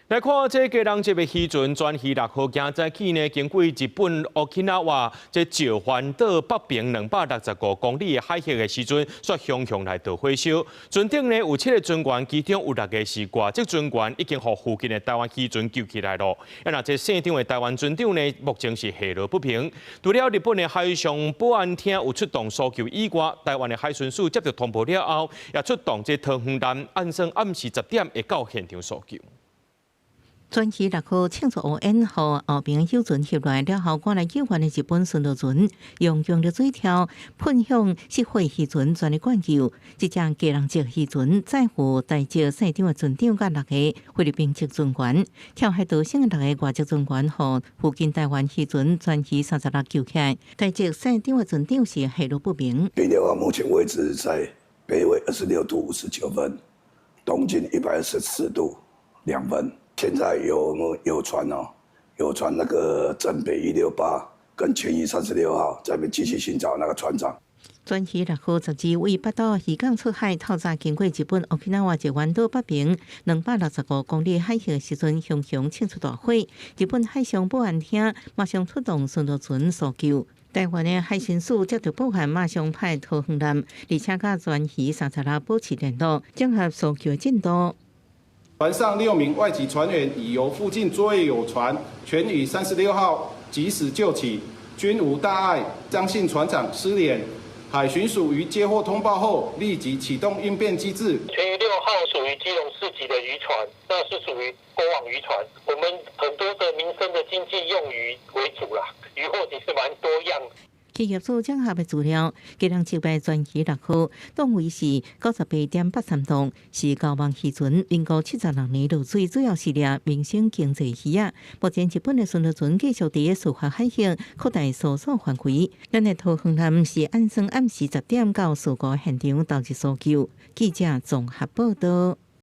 來看這基隆籍的漁船專魚六號，今早起呢，經過日本沖喜這石垣島北邊265公里的海域的時陣，煞雄雄來著火燒。船頂呢有七个船員，其中有六个是外籍船員，已經予附近的台灣漁船救起來囉。啊，若這姓張的台灣船長呢，目前是下落不明。除了日本的海上保安廳有出動搜救以外，台灣的海巡署接到通報了後，也出動這桃園艦，按算暗時10點會到現場搜救。專魚六號衝出烏煙，予後爿遊船翕落來了後，趕來救援的日本巡邏船用強力水柱噴向失火漁船，全力灌救。這隻基隆籍漁船載負台籍姓張的船長佮六个菲律賓籍船員，跳海逃生的六个外籍船員，予附近台灣漁船專魚36救起來。台籍姓張的船長是下落不明。第六號目前位置在北緯26度59分，東經124度2分。現在有船哦，有船那個正北168跟全魚36號在那邊繼續尋找那個船長。專魚六號12為北斗漁港出海，透早經過日本沖喜石垣島北邊265公里海域的時陣，雄雄衝出大火。日本海上保安廳馬上出動巡邏船搜救。台灣的海巡署接到報案，馬上派桃園艦，而且佮專魚36保持聯絡，整合搜救進度。船上六名外籍船員已由附近作業有船全宇36號及時救起，均無大礙。張姓船長失聯。海巡署於接獲通報後，立即啟動應變機制。全宇6號屬於基隆市籍的漁船，那是屬於勾網漁船。我們很多的民生的經濟用魚為主啦，漁獲其實蠻多樣。企業所整合的資料，基隆籍的專魚六號，檔位是98.83檔，是勾網漁船。民國76年落水，主要是掠民生經濟魚仔。目前日本的巡邏船繼續佇咧事發海域擴大搜索範圍。咱的桃園艦是按算暗時10點到事故現場投入搜救。記者綜合報道。